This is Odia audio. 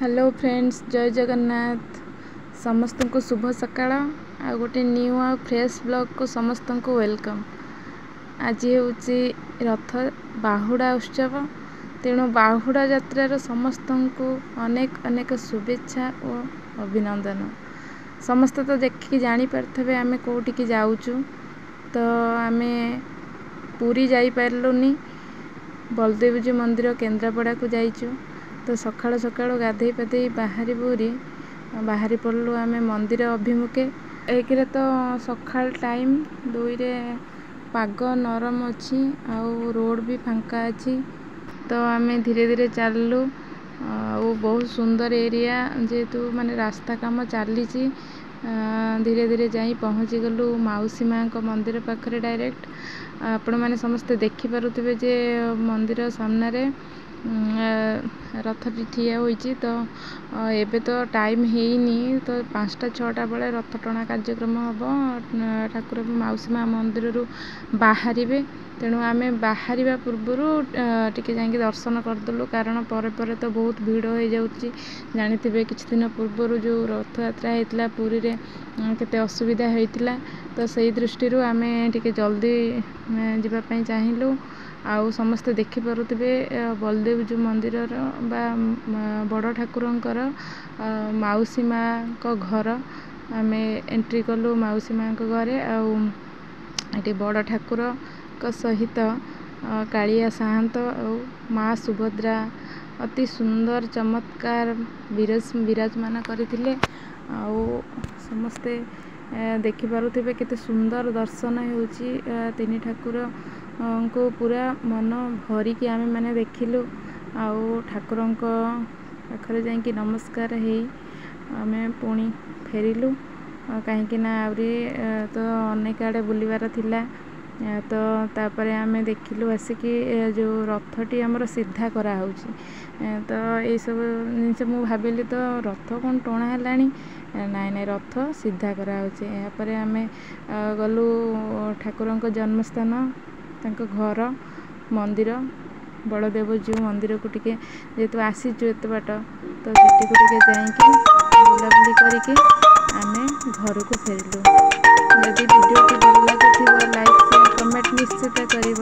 ହ୍ୟାଲୋ ଫ୍ରେଣ୍ଡସ୍, ଜୟ ଜଗନ୍ନାଥ। ସମସ୍ତଙ୍କୁ ଶୁଭ ସକାଳ ଆଉ ଗୋଟେ ନ୍ୟୁ ଆଉ ଫ୍ରେଶ୍ ବ୍ଲଗ୍କୁ ସମସ୍ତଙ୍କୁ welcome. ଆଜି ହେଉଛି ରଥ ବାହୁଡ଼ା ଉତ୍ସବ, ତେଣୁ ବାହୁଡ଼ା ଯାତ୍ରାର ସମସ୍ତଙ୍କୁ ଅନେକ ଅନେକ ଶୁଭେଚ୍ଛା ଓ ଅଭିନନ୍ଦନ। ସମସ୍ତେ ତ ଦେଖିକି ଜାଣିପାରୁଥିବେ ଆମେ କେଉଁଠିକି ଯାଉଛୁ। ତ ଆମେ ପୁରୀ ଯାଇପାରିଲୁନି, ବଳଦେବଜୀଉ ମନ୍ଦିର କେନ୍ଦ୍ରାପଡ଼ାକୁ ଯାଇଛୁ। ତ ସକାଳୁ ସକାଳୁ ଗାଧେଇ ପାଧେଇ ବାହାରି ବୁହୁରି ବାହାରି ପଡ଼ିଲୁ ଆମେ ମନ୍ଦିର ଅଭିମୁଖେ। ଏକରେ ତ ସକାଳ ଟାଇମ୍, ଦୁଇରେ ପାଗ ନରମ ଅଛି ଆଉ ରୋଡ଼ ବି ଫାଙ୍କା ଅଛି। ତ ଆମେ ଧୀରେ ଧୀରେ ଚାଲିଲୁ ଆଉ ବହୁତ ସୁନ୍ଦର ଏରିଆ, ଯେହେତୁ ମାନେ ରାସ୍ତା କାମ ଚାଲିଛି। ଧୀରେ ଧୀରେ ଯାଇ ପହଞ୍ଚିଗଲୁ ମାଉସୀ ମାଆଙ୍କ ମନ୍ଦିର ପାଖରେ ଡାଇରେକ୍ଟ। ଆପଣମାନେ ସମସ୍ତେ ଦେଖିପାରୁଥିବେ ଯେ ମନ୍ଦିର ସାମ୍ନାରେ ରଥଟି ଠିଆ ହୋଇଛି। ତ ଏବେ ତ ଟାଇମ୍ ହେଇନି, ତ 5ଟା 6ଟା ବେଳେ ରଥ ଟଣା କାର୍ଯ୍ୟକ୍ରମ ହେବ, ଠାକୁର ମାଉସୀ ମା ମନ୍ଦିରରୁ ବାହାରିବେ। ତେଣୁ ଆମେ ବାହାରିବା ପୂର୍ବରୁ ଟିକେ ଯାଇକି ଦର୍ଶନ କରିଦେଲୁ, କାରଣ ପରେ ପରେ ତ ବହୁତ ଭିଡ଼ ହେଇଯାଉଛି। ଜାଣିଥିବେ କିଛି ଦିନ ପୂର୍ବରୁ ଯେଉଁ ରଥଯାତ୍ରା ହେଇଥିଲା ପୁରୀରେ କେତେ ଅସୁବିଧା ହେଇଥିଲା। ତ ସେଇ ଦୃଷ୍ଟିରୁ ଆମେ ଟିକେ ଜଲ୍ଦି ଯିବା ପାଇଁ ଚାହିଁଲୁ। ଆଉ ସମସ୍ତେ ଦେଖିପାରୁଥିବେ ବଳଦେବଜୀଉ ମନ୍ଦିରର ବା ବଡ଼ ଠାକୁରଙ୍କର ମାଉସୀ ମାଆଙ୍କ ଘର। ଆମେ ଏଣ୍ଟ୍ରି କଲୁ ମାଉସୀ ମାଆଙ୍କ ଘରେ, ଆଉ ଏଠି ବଡ଼ ଠାକୁରଙ୍କ ସହିତ କାଳିଆ ସାଆନ୍ତ ଆଉ ମା ସୁଭଦ୍ରା ଅତି ସୁନ୍ଦର ଚମତ୍କାର ବିରାଜମାନ କରିଥିଲେ। ଆଉ ସମସ୍ତେ ଦେଖିପାରୁଥିବେ କେତେ ସୁନ୍ଦର ଦର୍ଶନ ହେଉଛି ତିନି ଠାକୁରଙ୍କୁ, ପୁରା ମନ ଭରିକି ଆମେମାନେ ଦେଖିଲୁ। ଆଉ ଠାକୁରଙ୍କ ପାଖରେ ଯାଇକି ନମସ୍କାର ହେଇ ଆମେ ପୁଣି ଫେରିଲୁ, କାହିଁକି ନା ଆହୁରି ତ ଅନେକ ଆଡ଼େ ବୁଲିବାର ଥିଲା। ତ ତାପରେ ଆମେ ଦେଖିଲୁ ଆସିକି ଯେଉଁ ରଥଟି ଆମର ସିଧା କରାହେଉଛି। ତ ଏଇସବୁ ଜିନିଷ ମୁଁ ଭାବିଲି ତ ରଥ କ'ଣ ଟଣା ହେଲାଣି? ନାଇଁ ନାଇଁ, ରଥ ସିଧା କରାହେଉଛି। ଏହାପରେ ଆମେ ଗଲୁ ଠାକୁରଙ୍କ ଜନ୍ମସ୍ଥାନ, ତାଙ୍କ ଘର ମନ୍ଦିର ବଳଦେବଜୀଉ ମନ୍ଦିରକୁ। ଟିକେ ଯେହେତୁ ଆସିଛୁ ଏତେ ବାଟ, ତ ସେଠିକୁ ଟିକେ ଯାଇକି ବୁଲାବୁଲି କରିକି ଆମେ ଘରକୁ ଫେରିଲୁ। ଯଦି ଭିଡ଼ିଓଟି ଭଲ ଲାଗୁଥିବ, ଲାଇକ୍, ସେୟାର, କମେଣ୍ଟ ନିଶ୍ଚିତ କରିବ।